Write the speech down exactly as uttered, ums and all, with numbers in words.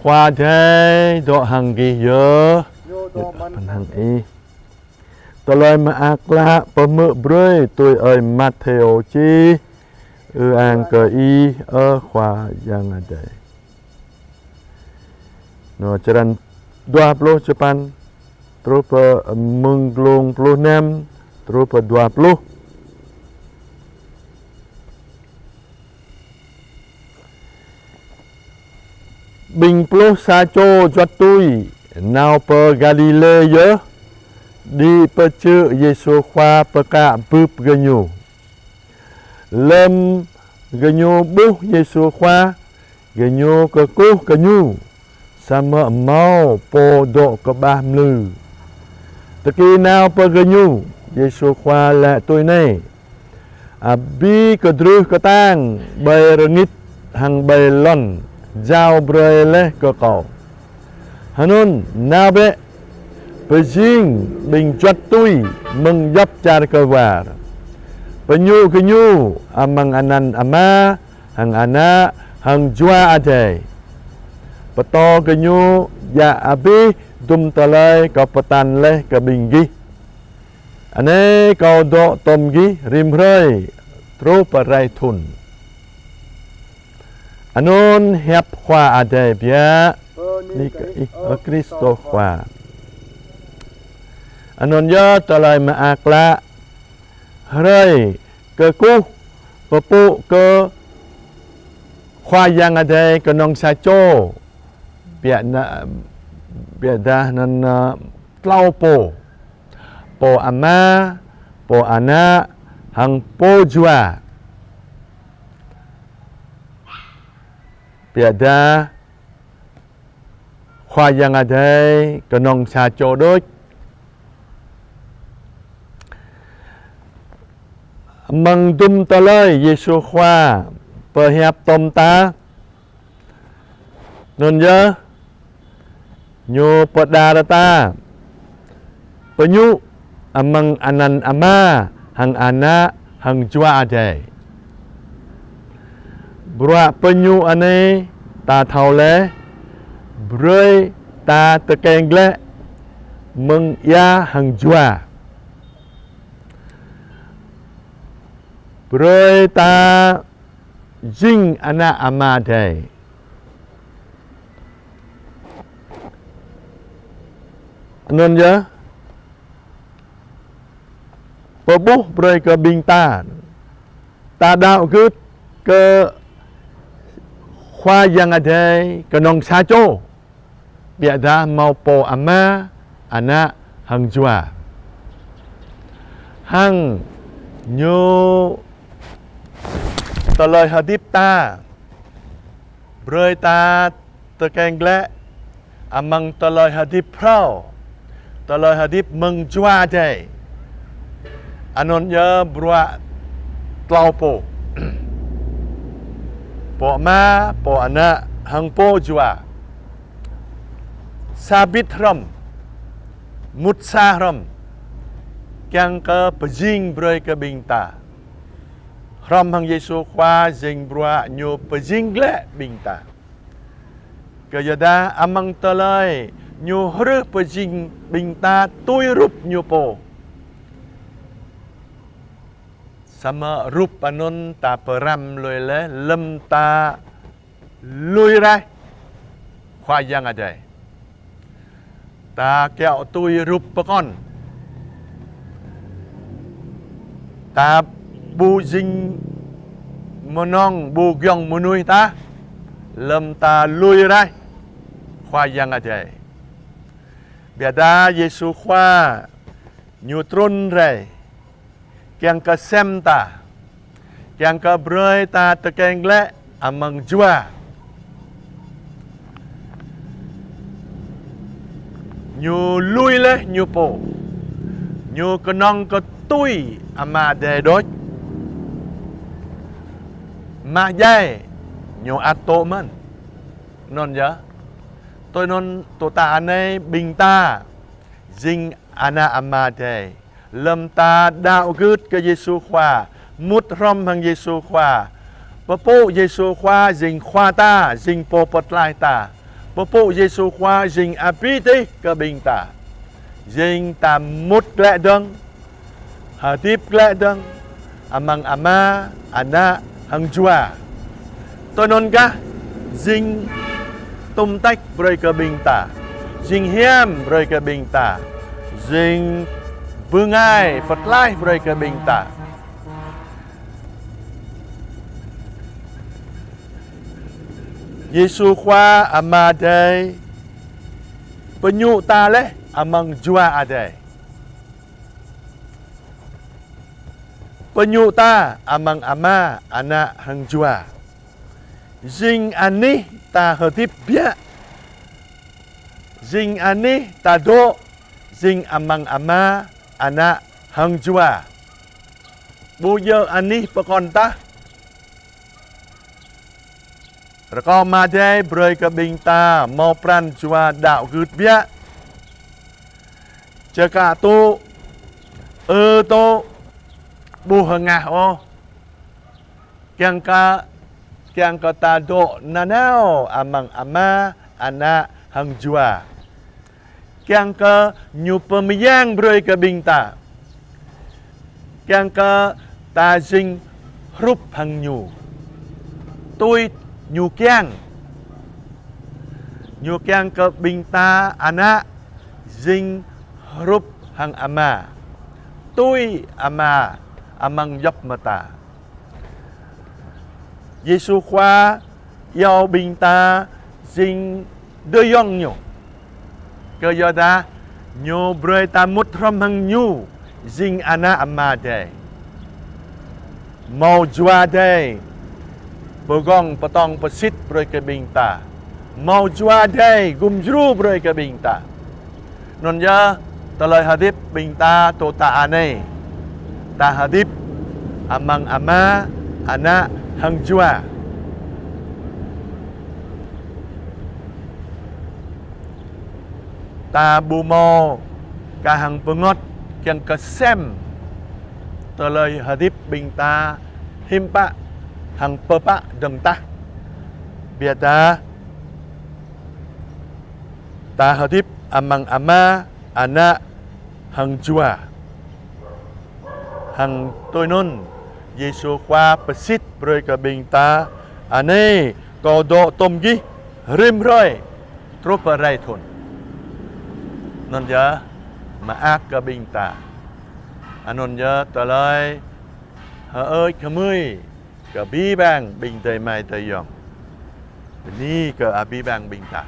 Khua Adai dŏ hăng gih yơh. Yơh, dŏ mơ̆n hăng ih. Tơlơi Mơak Klă pơhmư̆ brơi tui ơi Matthêô čih. Ư-ang kơ Ih, ơ Khua Yang Adai. Nô, črăn dua pluh čơpăn, truh pơ mơ̆ng glông pluh năm, truh pơ dua pluh. Ƀing pluh sa čô juăt tui nao pơ Galilê yơh, đĭ pơ čư̆ Yêsu Khua pơkă bưp gơñu. Lơm gơñu ƀuh Yêsu Khua, gơñu kơkuh kơ Ñu, samơ̆ hmâo pô dŏ kơƀah mlư. Tơki nao pơ gơñu, Yêsu Khua laĭ tui anai: Abih kơdrưh kơtang ƀơi rơngit hăng ƀơi lŏn jao brơi laih kơ Kâo. Hơnŭn nao bĕ, pơjing ƀing juăt tui mơ̆ng djŏp čar kơwar, pơñu gơñu amăng anăn Ama hăng Ană hăng Jua Adai. Pơtô gơñu djă̱ abih dŭm tơlơi Kâo pơtă laih kơ ƀing gih. Anai Kâo dŏ tŏm gih rĭm hrơi truh pơ rai thŭn. Anŭn hiăp Khua Adai biă. Bơni kơ Ih, ơ Krist Khua. Anŭn yơh Tơlơi Mơak Klă. Hrơi kơkuh pơpŭ kơ Khua Yang Adai kơnơ̆ng sa čô. Biă na-, biă dah anŭn, ơ, klâo pô. Pô Ama, Pô Ană, hăng Pô Jua. Biă dah Khua Yang Adai kơnơ̆ng sa čô đôč. Amăng dŭm tơlơi Yêsu Khua pơhiăp tŏm ta, anŭn yơh Ñu pơđar ta pơñu amăng anăn Ama hăng Ană hăng Jua Adai. Bruă pơñu anai ta thâo laih, brơi ta tơkeng glaĭ mơ̆ng ia hăng jua. Brơi ta jing ană Ama Adai. Anŭn yơh, pơƀuh brơi kơ ƀing ta, ta đaŏ gưt kơ Khua Yang Adai kơnơ̆ng sa čô. Biă dah hmâo Pô Ama, Ană, hăng Jua. Hăng Ñu tơlơi hơdip ta, brơi ta tơkeng glaĭ amăng tơlơi hơdip phrâo, tơlơi hơdip mơ̆ng Jua Adai. Anŭn yơh bruă klâo pô. Pô Ama, Pô Ană, hăng Pô Jua. Sa bit hrŏm, mŭt sa hrŏm, kiăng kơ pơjing brơi kơ ƀing ta. Hrŏm hăng Yêsu Khua jing bruă Ñu pơjing glaĭ ƀing ta. Kơ yua dah amăng tơlơi Ñu hrưh pơjing ƀing ta tui rup Ñu pô. Samơ̆ rup anŭn ta pơrăm lui laih lơm ta lui raih Khua Yang Adai. Ta kiaŏ tui rup pơkŏn. Ta ƀu jing mơnơ̆ng, ƀu giŏng mơnuih tah, lơm ta lui raih Khua Yang Adai. Biă dah Yêsu Khua Ñu trŭn rai kiăng kơ sem ta, kiăng kơ brơi ta tơkeng glaĭ amăng Jua. Ñu lui laih Ñu pô. Ñu kơnơ̆ng kơ tui Ama Adai đôč. Mă djai Ñu ăt tŭ mơ̆n. Anŭn yơh. Tui anŭn tơdah anai ƀing ta jing ană Ama Adai. Lơm ta đaŏ gưt kơ Yêsu Khua, mŭt hrŏm hăng Yêsu Khua, pơpŭ Yêsu Khua jing Khua ta, jing Pô pơtlaih ta, Pơpŭ Yêsu Khua jing abih tih kơ ƀing ta. Jing ta mŭt glaĭ dơ̆ng, hơdip glaĭ dơ̆ng amăng Ama, Ană hăng Jua. Tui anŭn kah jing tŭm tĕk brơi kơ ƀing ta, jing hiam brơi kơ ƀing ta, jing bơngai pơtlaih brơi kơ ƀing ta. Yêsu Khua Ama Adai pơñŭ ta laih amăng Jua Adai. Pơñŭ ta amăng Ama, Ană hăng Jua. Jing anih ta hơdip biă. Jing anih ta dŏ, jing amăng Ama, Ană hăng Jua. Ƀu djơ̆ anih pơkŏn tah. Rơkâo Ama Adai brơi kơ ƀing ta hmâo pran jua đaŏ gưt biă. Čơkă tŭ, ư tŭ, ƀu hơngah ôh. Kiăng kơ, kiăng kơ ta dŏ nanao amăng Ama, Ană hăng Jua. Kiăng kơ Ñu pơmơyang brơi kơ ƀing ta. Kiăng kơ ta jing hrup hăng Ñu. Tui Ñu kiăng. Ñu kiăng kơ ƀing ta ană jing hrup hăng Ama. Tui Ama amăng djŏp mơta. Yêsu Khua iâu ƀing ta jing adơi ayŏng Ñu. Kơ yua dah Ñu brơi ta mŭt hrŏm hăng Ñu jing ană Ama Adai. Hmâo Jua Adai pơgong pơtong pơsit brơi kơ ƀing ta. Hmâo Jua Adai gum djru brơi kơ ƀing ta. Anŭn yơh, tơlơi hơdip ƀing ta tŏ ta anai. Ta hơdip amăng Ama, Ană hăng Jua. Ta ƀu hmâo kah hăng pơngơ̆t kiăng kơ sem tơlơi hơdip ƀing ta hiư̆m pă hăng pơpă dơ̆ng tah. Biă dah ta hơdip amăng Ama, Ană hăng Jua. Hăng tui anŭn, Yêsu Khua pơsit brơi kơ ƀing ta: Anai, Kâo dŏ tŏm gih rĭm hrơi truh pơ rai thŭn. Anŭn yơh mơak kơ ƀing ta. Anŭn yơh tơlơi hơơč hơmưi kơ abih bang ƀing adơi amai adơi ayŏng. Bơni kơ abih bang ƀing ta.